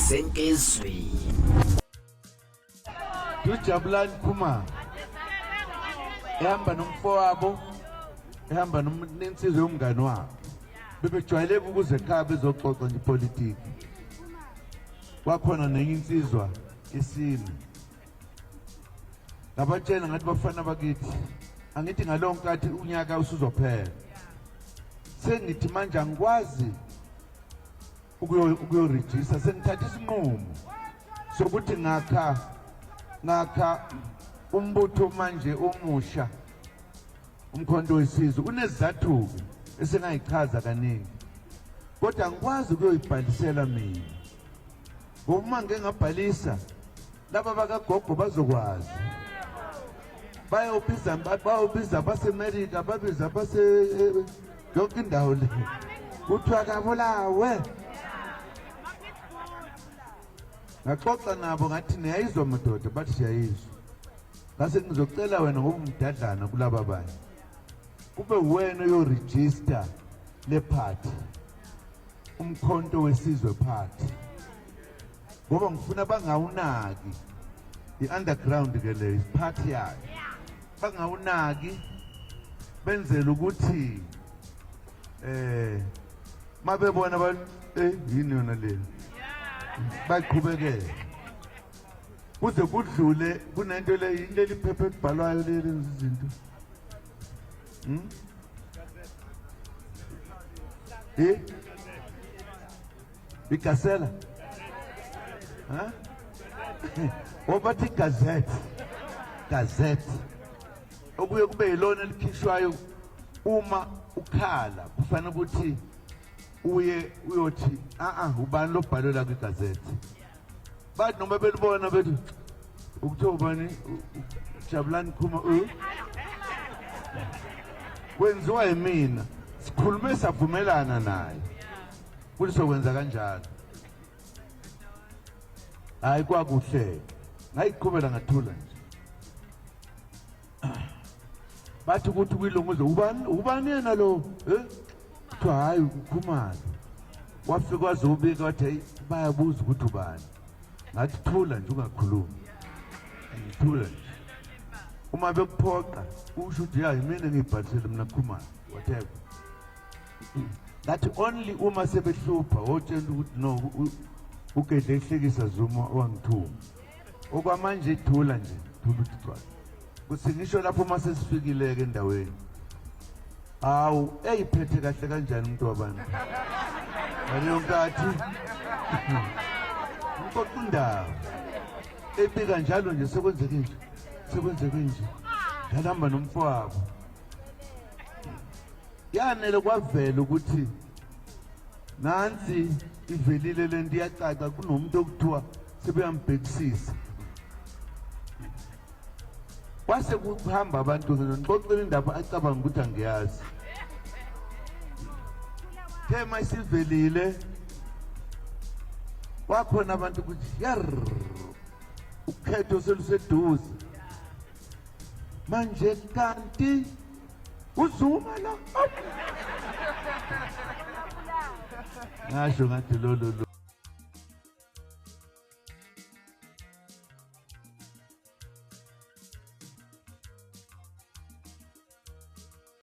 Senkizweni. UJabulani Khumalo ehamba nomfowabo, ehamba nensizwa yomngani wabo, bebejwayeleke ukuze ekhaya bezoxoxa nje ipolitiki. Kwakhona nenye insizwa isine, ngabatshela ngathi, bafana bakithi, angithi ngalowo nkathi unyaka usuzophela, sengithi manje angikwazi ukuyorejista, sengithatha isinqumo sokuthi ngakha umbutho manje omusha, uMkhonto weSizwe. Unezizathu-ke esengayichaza kaningi, kodwa angikwazi ukuyoyibhalisela mina, ngoba uma ngike ngabhalisa, laba bakagogo bazokwazi, bayobiza abaseMerika, babiza abase yonke indawo le, kuthiwa kabulawe. Ngaxoxa nabo, ngathi, niyayizwa madoda? Bathi, siyayizwa. Ngase ngizocela wena, ngoba umdadlana kulaba abanye, kube wena oyorejista le party, uMkhonto weSizwe Party, ngoba ngifuna bangawunaki, i-underground ke le party yayo, bangawunaki, benzele ukuthi mabebona ba yini yona le, baqhubekele kuze kudlule. Kunento le, yini leli phepha elibhalwayo leli izinto? Igasela, ha, obathi gazette, gazette okuye kube yilona elikhishwayo uma ukhala, kufanele ukuthi uye uyothi, a a ubani lobhalwe la kwigazette? Bathi noma belibona bethi, ukuthiwa ubani? Jabulani Khuma u kwenziwa yimina. Sikhulume, savumelana naye ukuthi sokwenza kanjalo. Hayi, kwakuhle, ngayiqhubela, ngathula nje. Bathi ukuthi kwilunguzo, ubani, ubani yena lo? Kuthiwa, hayi, uKhumalo. Wafika wazobika, wathi, hey, bayabuza ukuthi ubani. Ngathi, thula nje, ungakhulumi, thula nje. Uma bekuphoqa, usho ukuthi, ya, yimina engiyibhalisele mina Khumalo, whatever. Ngathi, only uma sebehlupha, wotshela ukuthi, no, ugedle ihlekisa Zuma wangithuma. Okwamanje thula nje, thula uthi cwaka. Kuthi ngisho lapho uma sesifikile-ke endaweni, hawu, eyiphethe kahle kanjani umuntu wabantu ngaleyo nkathi, ngixoxa indaba ebika njalo nje, sekwenzeke nje, sekwenzeke nje, ngalihamba nomfowabo, yanele kwavela ukuthi nansi ivelile lento, iyacaca, kunomuntu okuthiwa sebeyambhekisisa. Kwase kuhamba abantu, ngixoxela indaba, acabanga ukuthi angiyazi. The masivelile, kwakhona abantu ukuthi, yar, ukhetho seluseduze manje, kanti uZuma la. Ngasho ngathi, lo lo lo.